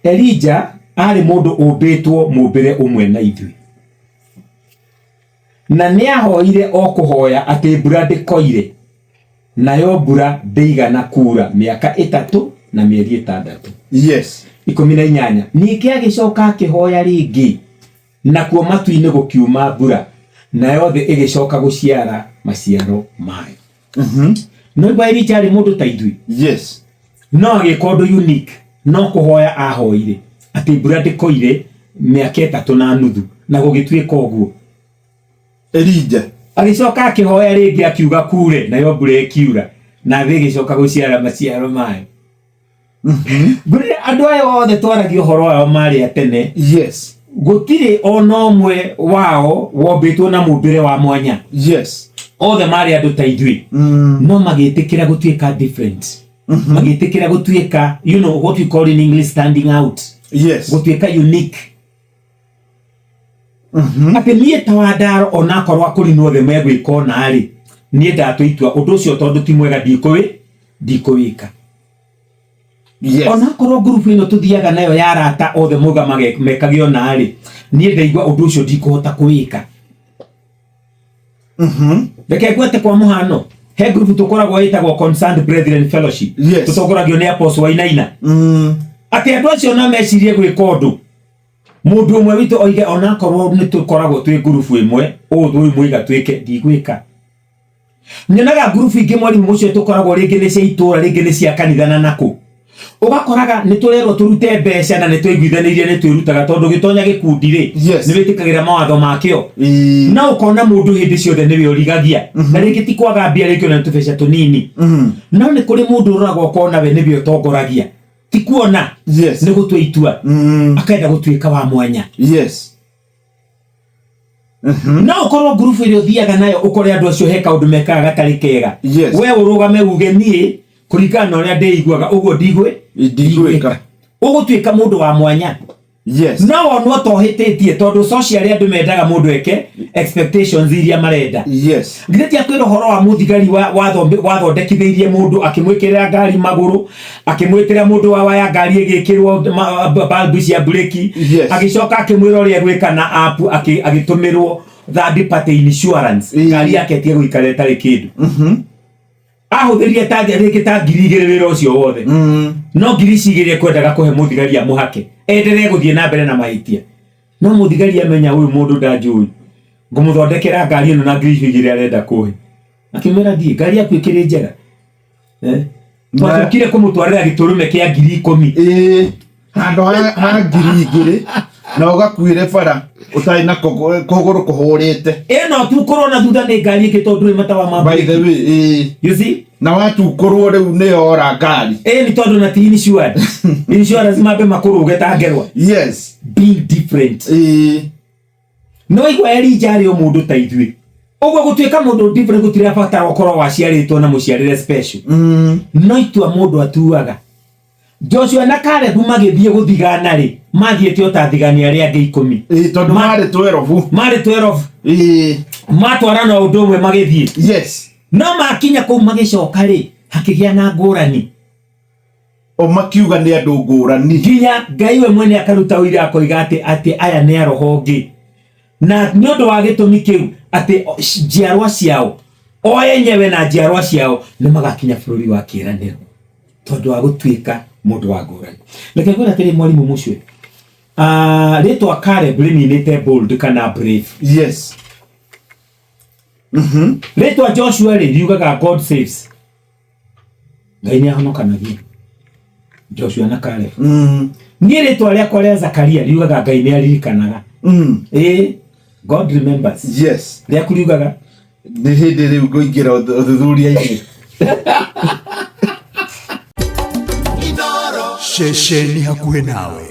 Elija arĩ mũndũ ũmbĩtwo mũmbĩre ũmwe na ithuĩ, na nĩahoire o kũhoya atĩ mbura ndĩkoire, nayo mbura ndĩigana kuura mĩaka 3 na mĩeri 6. 18 Ningĩ agĩcoka akĩhoya rĩngĩ, nakuo matu-inĩ gũkiuma mbura, nayo thĩ ĩgĩcoka gũciara maciaro mayo. No igua Elija arĩ mũndũ ta ithuĩ. No agĩka ũndũ unique, no kũhoya ahoire atĩ mbura ndĩkoire mĩaka 3 na nuthu, na gũgĩtuĩka ũguo. Elija. Agĩcoka akĩhoya rĩngĩ akiuga kure, nayo mbura ĩkiura, na thĩ ĩgĩcoka gũciara maciaro mayo. Ngwĩrire andũ aya othe twaragia ũhoro wao marĩ a tene, gũtirĩ ona ũmwe wao wombĩtwo na mũmbĩre wa mwanya. Othe marĩ andũ ta ithuĩ, no magĩtĩkĩra gũtuĩka different, magĩtĩkĩra gũtuĩka, you know what we call in English, standing out, gũtuĩka unique, atĩ niĩ ta Wandaro, onakorwo akũrinwo othe megwĩka ona rĩ, niĩ ndatua itua ũndũ ũcio tondũ ti mwega, ndikũwĩka. Onakorwo ngurubu ĩno tũthiaga nayo ya arata othe mauga mekage ona rĩ, niĩ ndaigua ũndũ ũcio ndikũhota kũwĩka. Reke ngwete kwa mũhano, he ngurubu tũkoragwo ĩtagwo Concerned Brethren Fellowship, tũtongoragio nĩ Apostle Wainaina, atĩ andũ acio no mecirie gwĩka ũndũ, mũndũ ũmwe witũ oige, onakorwo nĩ tũkoragwo twĩ ngurubu ĩmwe, ũũ ũyũ mwaiga twĩke, ndigwĩka. Nyonaga ngurubu ingĩ, mwarimũ mũcio, tũkoragwo rĩngĩ nĩ cia itũra, rĩngĩ nĩ cia kanitha, na nakũ ũgakoraga nĩ tũrerwo tũrute mbeca na nĩ twaiguithanĩirie nĩ twĩrutaga, tondũ gĩtonya gĩkundi rĩ, nĩ wĩtĩkagĩra mawatho makĩo. No ũkona mũndũ hĩndĩ ciothe nĩwe ũrigagia, na rĩngĩ ti kwaga mbia, rĩngĩ ona nĩ tũbeca tũnini, no nĩ kũrĩ mũndũ ũroraga ũkona we nĩwe ũtongoragia, ti kuona, nĩ gũtua itua, akenda gũtuĩka wa mwanya. No ũkorwo ngurubu ĩrĩa ũthiaga nayo, ũkore andũ acio he kaũndũ mekaga gatarĩ kega, we ũrũgame uge, niĩ kũringana na ũrĩa ndĩiguaga ũguo ndigwĩ Ndigwĩka. Ũgũtuĩka mũndũ wa mwanya. No wonwo ta ũhĩtĩtie, tondũ socially andũ mendaga mũndũ eke expectations iria marenda. Githĩ ti akwĩra ũhoro wa mũthigari wathondekithĩirie mũndũ, akĩmwĩkĩrĩra ngari magũrũ, akĩmwĩtĩra mũndũ wa waya, ngari ĩgĩkĩrwo bulb cia breki, agĩcoka akĩmwĩra ũrĩa egwĩka na app, agĩtũmĩrwo third party insurance, ngari yake ĩtige gũikara ĩtarĩ kĩndũ. Ahũthĩrire ta rĩngĩ ta 2000 wĩra ũcio wothe, no ngiri ici igĩrĩ ekwendaga kũhe mũthigari amũhake endelee gũthiĩ na mbere na mahĩtia. No mũthigari amenya ũyũ mũndũ ndanjũĩ, ngũmũthondekera ngari ĩno na ngiri icio igĩrĩ arenda kũhe. Akĩmwĩra, thiĩ, ngari yaku ĩkĩrĩ njega, eh? Twacokire kũmũtwarĩra gĩtũrũme kĩa 10,000. Ĩĩ, handũ ha 2000 na ũgakuĩre bara ũtarĩ na kũgũrũ kũhũrĩte. Ĩno tukorwo na thutha nĩ ngari ĩngĩ, tondũ ndũrĩ matawa ma By the way, ĩĩ. You see? Na watukũrwo rĩu nĩ yora ngari. Ĩĩ, nĩ tondũ na ti insured. Insurance mambe makũrũge ta ngerwa. Being different. No igua Elija arĩ o mũndũ ta ithuĩ. Ũguo gũtuĩka mũndũ different gũtirabatara ũkorwo waciarĩtwo na mũciarĩre special. No itua mũndũ atuaga. Joshua na Caleb magĩthiĩ gũthigana rĩ, mathiĩte o ta thigani arĩa angĩ 10. Ĩĩ, tondũ marĩ 12. Marĩ 12. Matwarana ũndũ ũmwe magĩthiĩ. No makinya kũu magĩcoka rĩ, hakĩgĩa na ngũrani. O makiuga nĩ andũ ngũrani. Nginya Ngai we mwene akaruta ũira akoiga atĩ aya nĩ a roho ũngĩ, na nĩ ũndũ wa gĩtũmi kĩu atĩ njiarwa ciao o enyewe na njiarwa ciao nĩ magakinya bũrũri wa kĩĩranĩro tondũ wa gũtuĩka mũndũ wa ngũrani. Reke ngwĩre atĩrĩ, mwarimũ mũcwe, rĩtwa Caleb rĩninĩte bold kana brave. Rĩtwa Joshua rĩ riugaga God saves, Ngai nĩ ahonokanagia. Joshua na Caleb. Niĩ rĩtwa rĩakwa rĩa Zakaria riugaga Ngai nĩ aririkanaga. Ĩĩ, God remembers. Rĩaku riugaga? Nĩ hĩndĩ rĩu ngũingĩra ũthuthuria-inĩ. Ceceni hakuhĩ nawe.